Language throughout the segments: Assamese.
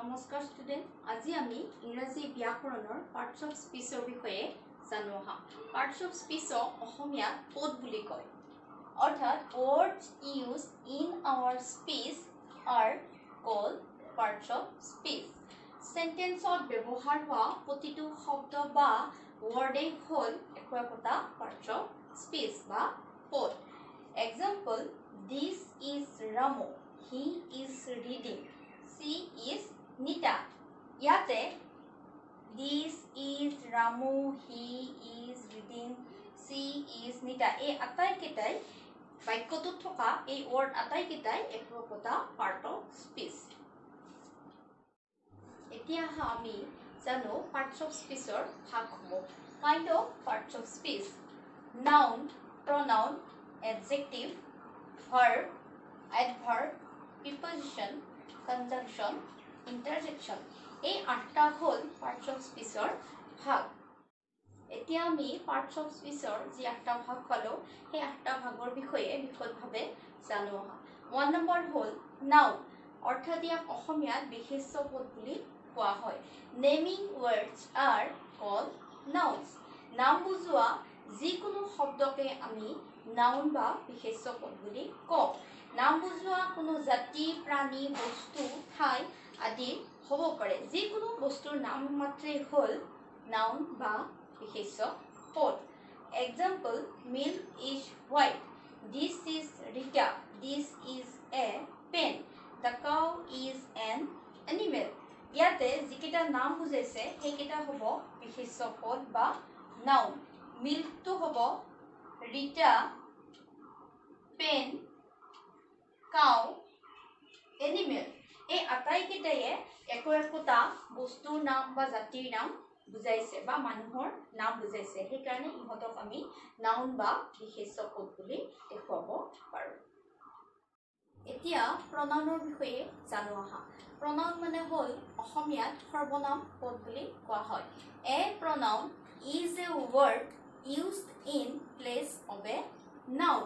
নমস্কাৰ ষ্টুডেণ্ট, আজি আমি ইংৰাজী ব্যাকৰণৰ পাৰ্টছ অফ স্পীচৰ বিষয়ে জানো আহা। পাৰ্টছ অফ স্পীচক অসমীয়াত পদ বুলি কয়, অৰ্থাৎ words used in our speech are called parts of speech. চেণ্টেন্সত ব্যৱহাৰ হোৱা প্ৰতিটো শব্দ বা ৱৰ্ডেই হ'ল একো একোটা পাৰ্টছ অফ স্পীচ বা পদ। Example, this is Ramu, he is reading, she is Nita. ইয়াতে this is Ramu, he is reading, she is Nita, এই আটাইকেইটাই বাক্যটোত থকা এই ৱৰ্ড আটাইকেইটাই একো একোটা পাৰ্ট অফ স্পীচ। এতিয়া আহা আমি জানো পাৰ্টছ অফ স্পীচৰ ভাগসমূহ। Kind of parts of speech: noun, pronoun, adjective, verb, adverb, preposition, conjunction, interjection. এই আঠটা হ'ল পাৰ্টছ অফ স্পীচৰ ভাগ। এতিয়া আমি পাৰ্টছ অফ স্পীচৰ যি আঠটা ভাগ পালোঁ, সেই আঠটা ভাগৰ বিষয়ে বিশদভাৱে জানো আহা। 1 নম্বৰ হ'ল নাউন, অৰ্থাৎ ইয়াক অসমীয়াত বিশেষ্য পদ বুলি কোৱা হয়। Naming words are called nouns. নাম বুজোৱা যিকোনো শব্দকে আমি নাউন বা বিশেষ্য পদ বুলি কওঁ। নাম বুজোৱা কোনো জাতি, প্ৰাণী, বস্তু, ঠাই আদি হ'ব পাৰে। যিকোনো বস্তুৰ নাম মাত্ৰেই হ'ল নাউন বা বিশেষ্য পদ। Example, milk is white, this is Rita, this is a pen, the cow is an animal. ইয়াতে যিকেইটা নাম বুজাইছে সেইকেইটা হ'ব বিশেষ্য পদ বা নাউন। মিল্কটো হ'ব ৰীতা, পেন, কাউ, এনিমেল। এই আটাইকেইটায়ে একো একোটা বস্তুৰ নাম বা জাতিৰ নাম বুজাইছে বা মানুহৰ নাম বুজাইছে, সেইকাৰণে ইহঁতক আমি নাউন বা বিশেষ্য পদ বুলি দেখুৱাব পাৰোঁ। এতিয়া প্ৰণাউনৰ বিষয়ে জানো আহা। প্ৰণাউন মানে হ'ল অসমীয়াত সৰ্বনাম পদ বুলি কোৱা হয়। A pronoun is a word used in place of a noun,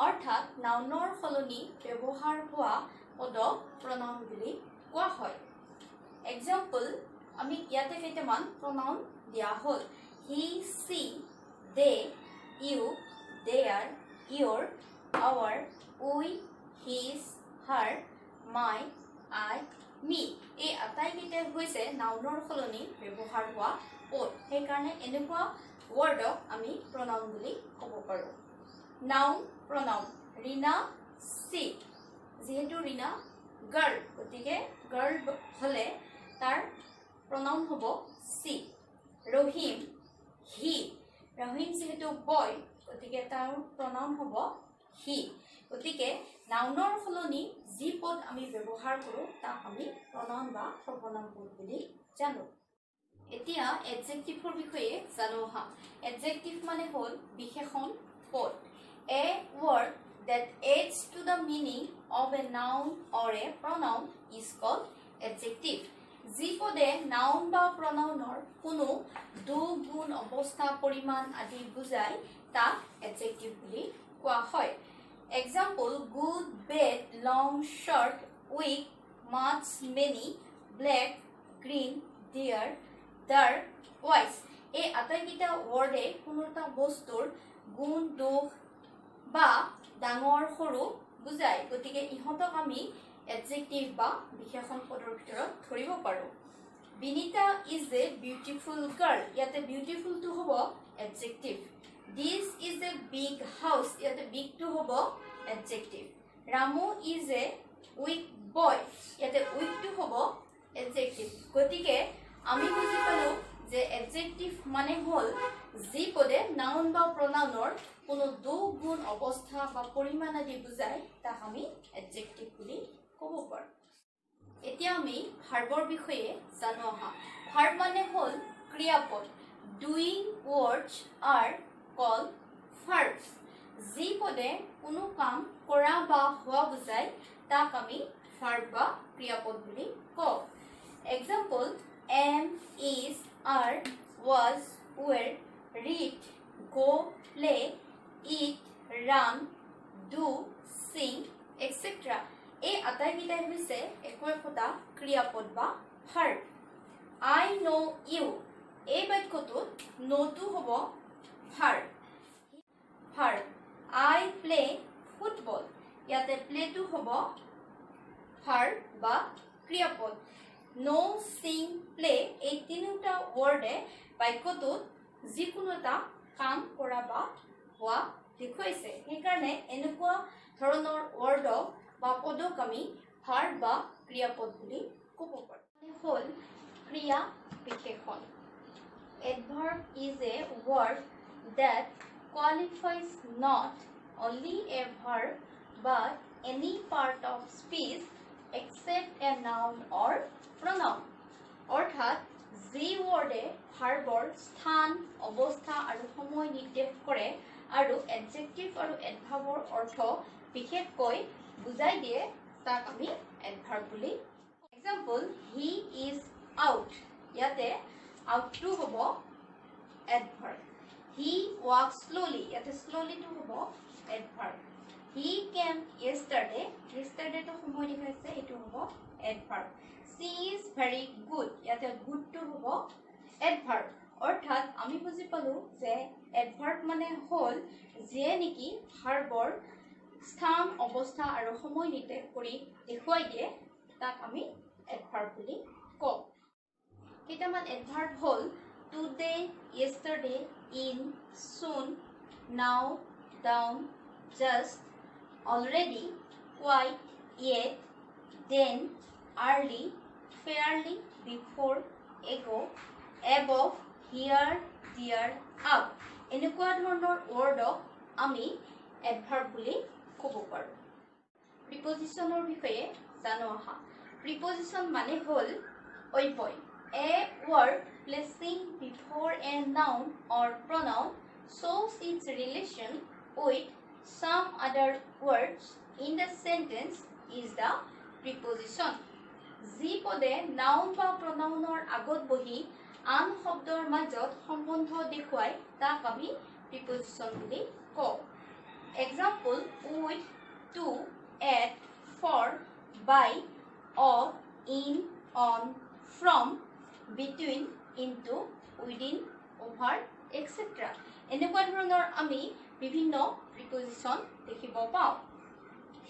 অৰ্থাৎ নাউনৰ সলনি ব্যৱহাৰ হোৱা পদক প্ৰণাউন বুলি কোৱা হয়। এক্সাম্পল, আমি ইয়াতে কেইটামান প্ৰণাউন দিয়া হ'ল: he, she, they, you, their, your, our, we, his, her, my, I, me. এই আটাইকেইটাই হৈছে নাউনৰ সলনি ব্যৱহাৰ হোৱা পদ, সেইকাৰণে এনেকুৱা ৱৰ্ডক আমি প্ৰণাউন বুলি ক'ব পাৰোঁ। Noun, pronoun: Rina, she. যিহেতু ৰীণা গাৰ্ল, গতিকে গাৰ্ল হ'লে তাৰ প্ৰণাউন হ'ব চি। ৰহিম, হি। ৰহিম যিহেতু বয়, গতিকে তাৰ প্ৰণাউন হ'ব হি। গতিকে নাউনৰ সলনি যি পদ আমি ব্যৱহাৰ কৰোঁ, তাক আমি প্ৰণাউন বা সৰ্বনাম পদ বুলি জানো। এতিয়া এডজেক্টিভৰ বিষয়ে জানো আহা। এডজেক্টিভ মানে হ'ল বিশেষণ পদ। A word that adds to the meaning of a noun or a pronoun is called adjective. যি পদে নাউন বা প্ৰণাউনৰ কোনো দোষ, গুণ, অৱস্থা, পৰিমাণ আদি বুজায়, তাক এডজেক্টিভ বুলি কোৱা হয়। Example, good, bad, long, short, weak, much, many, black, green, dear, dark, wise. এই আটাইকেইটা ৱৰ্ডে কোনো এটা বস্তুৰ গুণ, দোষ বা ডাঙৰ সৰু বুজায়, গতিকে ইহঁতক আমি এডজেক্টিভ বা বিশেষণ পদৰ ভিতৰত ধৰিব পাৰোঁ। Binita is a beautiful girl. ইয়াতে বিউটিফুলটো হ'ব adjective. This is a big house. ইয়াতে বিগটো হ'ব adjective. Ramu is a weak boy. ইয়াতে উইকটো হ'ব এডজেক্টিভ। গতিকে আমি বুজি পালোঁ যে এডজেক্টিভ মানে হ'ল যি পদে নাউন বা প্ৰণাউনৰ কোনো দোষ, গুণ, অৱস্থা বা পৰিমাণ আদি বুজায়, তাক আমি এডজেক্টিভ বুলি ক'ব পাৰোঁ। এতিয়া আমি ভাৰ্বৰ বিষয়ে জানো আহা। ভাৰ্ব মানে হ'ল ক্ৰিয়াপদ। Doing words are called verbs. যি পদে কোনো কাম কৰা বা হোৱা বুজায়, তাক আমি ভাৰ্ব বা ক্ৰিয়াপদ বুলি কওঁ। Example, am, is, are, was, were, read, go, play, eat, run, do, sing, etcetera. এই আটাইকেইটাই হৈছে একো একোটা ক্ৰিয়াপদ বা Verb. I know you, এই বাক্যটোত ন'টো হ'ব verb. Verb. I play football, ইয়াতে প্লেটো হ'ব ভাৰ্ব বা ক্ৰিয়াপদ। ন', চিং, প্লে এই তিনিওটা ৱৰ্ডে বাক্যটোত যিকোনো এটা কাম কৰা বা হোৱা দেখুৱাইছে। সেইকাৰণে এনেকুৱা ধৰণৰ ৱৰ্ডক বা পদক আমি ভাৰ্ব বা ক্ৰিয়াপদ বুলি ক'ব পাৰোঁ। হ'ল ক্ৰিয়া বিশেষণ। Adverb is a word that qualifies not only a verb but any part of speech except a noun or pronoun. অৰ্থাৎ যি ৱৰ্ডে ভাৰ্বৰ স্থান, অৱস্থা আৰু সময় নিৰ্দেশ কৰে আৰু এডজেক্টিভ আৰু এডভাৰ্বৰ অৰ্থ বিশেষকৈ বুজাই দিয়ে, তাক আমি এডভাৰ্ব বুলি। Example, he is out, ইয়াতে আউটটো হ'ব adverb. He walk slowly, ইয়াতে শ্ল'লিটো হ'ব এডভাৰ্ব। He came yesterday, য়েষ্টাৰডেটো সময় দেখুৱাইছে, এইটো হ'ব adverb. She is very good, ইয়াতে গুডটো হ'ব এডভাৰ্ব। অৰ্থাৎ আমি বুজি পালোঁ যে এডভাৰ্ব মানে হ'ল যিয়ে নেকি ভাৰ্বৰ স্থান, অৱস্থা আৰু সময় নিৰ্দেশ কৰি দেখুৱাই দিয়ে, তাক আমি এডভাৰ্ব বুলি কওঁ। কেইটামান এডভাৰ্ব হ'ল today, yesterday, in, soon, now, down, just, already, quite, yet, then, early, fairly, before, ago, above, here, there, up. এনেকুৱা ধৰণৰ ৱৰ্ডক আমি এডভাৰ্ব বুলি ক'ব পাৰোঁ। প্ৰিপজিশ্যনৰ বিষয়ে জানো আহা। প্ৰিপজিশ্যন মানে হ'ল অব্যয়। A word placing before a noun or pronoun shows its relation with some other words in the sentence is the preposition. যি পদে নাউন বা প্ৰনাউনৰ আগত বহি আন শব্দৰ মাজত সম্বন্ধ দেখুৱায়, তাক আমি প্ৰিপজিশ্যন বুলি কওঁ। Example, with, to, at, for, by, of, in, on, from, between, into, within, over, etcetera. এনেকুৱা ধৰণৰ আমি বিভিন্ন প্ৰিপজিশ্যন দেখিব পাওঁ।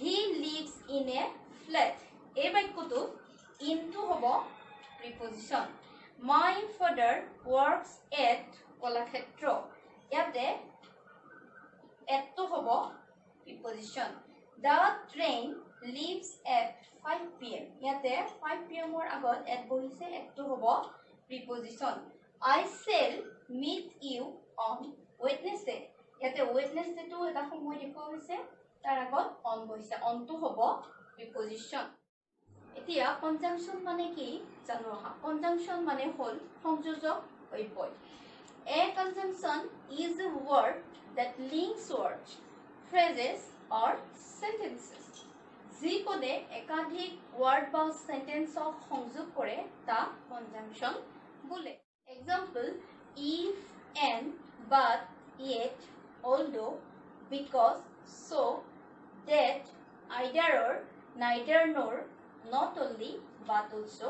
He lives in a flat, এই বাক্যটোত ইনটো হ'ব preposition. My father works at Kalakshetra, ইয়াতে এটটো হ'ব preposition. The train leaves at 5 PM, ইয়াতে 5 পি এমৰ আগত এট বহিছে, এটটো হ'ব preposition. I shall meet you on Wednesday, ইয়াতে ৱেডনেছডেটো এটা সময় দেখুওৱা হৈছে, তাৰ আগত অন বহিছে, অনটো হ'ব প্ৰিপজিশ্যন। এতিয়া কনজাংচন মানে কি জানো আহা। কনজাংচন মানে হ'ল সংযোজক অব্যয়। A conjunction is a word that links words, phrases or sentences. যি পদে একাধিক ৱৰ্ড বা চেণ্টেন্সক সংযোগ কৰে তাক কনজাংচন বোলে। Example, if, and, but, yet, although, because, so, that, either or, neither nor, not only, but also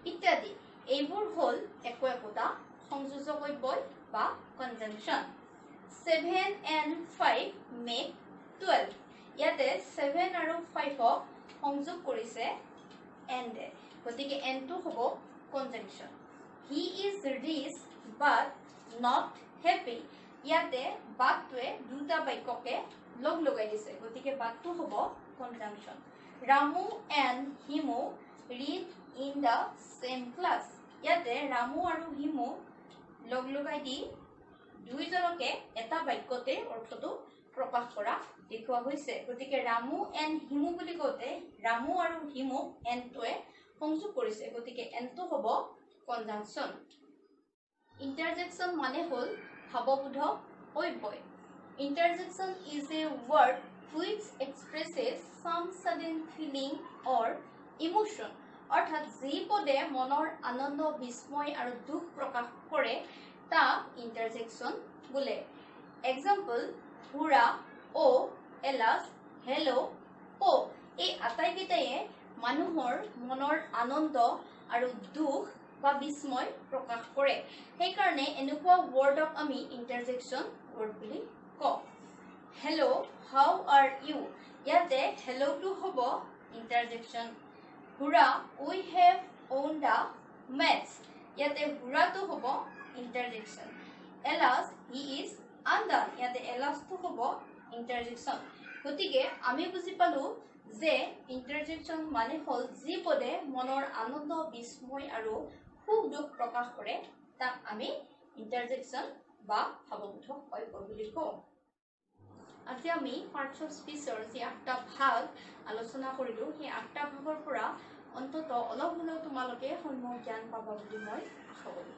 ইত্যাদি। এইবোৰ হ'ল একো একোটা সংযোজক অব্যয় বা কনজাংচন। 7 and 5 make 12, ইয়াতে 7 আৰু 5ক সংযোগ কৰিছে এণ্ডে, গতিকে এণ্ডটো হ'ব conjunction. He is rich but not happy, ইয়াতে বাটটোৱে দুটা বাক্যকে লগ লগাই দিছে, গতিকে বাটটো হ'ব conjunction. Ramu and Himu read in the same class, ইয়াতে ৰামু আৰু হিমু লগ লগাই দি দুইজনকে এটা বাক্যতে অৰ্থটো প্ৰকাশ কৰা দেখুওৱা হৈছে। গতিকে ৰামু এণ্ড হিমু বুলি কওঁতে ৰামু আৰু হিমুক এণ্ডটোৱে সংযোগ কৰিছে, গতিকে এণ্ডটো হ'ব কনজাংচন। ইণ্টাৰজেকশ্যন মানে হ'ল ভাৱবোধক অব্যয়। Interjection is a word which expresses some sudden feeling or emotion. অৰ্থাৎ যি পদে মনৰ আনন্দ, বিস্ময় আৰু দুখ প্ৰকাশ কৰে তাক ইণ্টাৰজেকশ্যন বোলে। Example, hurrah, oh, alas, hello, oh. এই আটাইকেইটায়ে মানুহৰ মনৰ আনন্দ আৰু দুখ বা বিস্ময় প্ৰকাশ কৰে। সেইকাৰণে এনেকুৱা ৱৰ্ডক আমি ইণ্টাৰজেকশ্যন ৱৰ্ড বুলি কওঁ। Hello, how are you, ইয়াতে হেল্ল'টো হ'ব interjection. Hurrah, we have won the match, ইয়াতে হুৰাটো হ'ব interjection. Alas, he is undone, ইয়াতে এলাছটো হ'ব ইণ্টাৰজেকশ্যন। গতিকে আমি বুজি পালোঁ যে ইণ্টাৰজেকশ্যন মানে হ'ল যি পদে মনৰ আনন্দ, বিস্ময় আৰু সুখ দুখ প্ৰকাশ কৰে, তাক আমি ইণ্টাৰজেকশ্যন বা ভাৱবোধক বাক্য বুলি কওঁ। আজি আমি পাৰ্টছ অফ স্পীচৰ যি 8টা ভাগ আলোচনা কৰিলোঁ, সেই 8টা ভাগৰ পৰা অন্ততঃ অলপ হ'লেও তোমালোকে সম্যক জ্ঞান পাবা বুলি মই আশা কৰোঁ।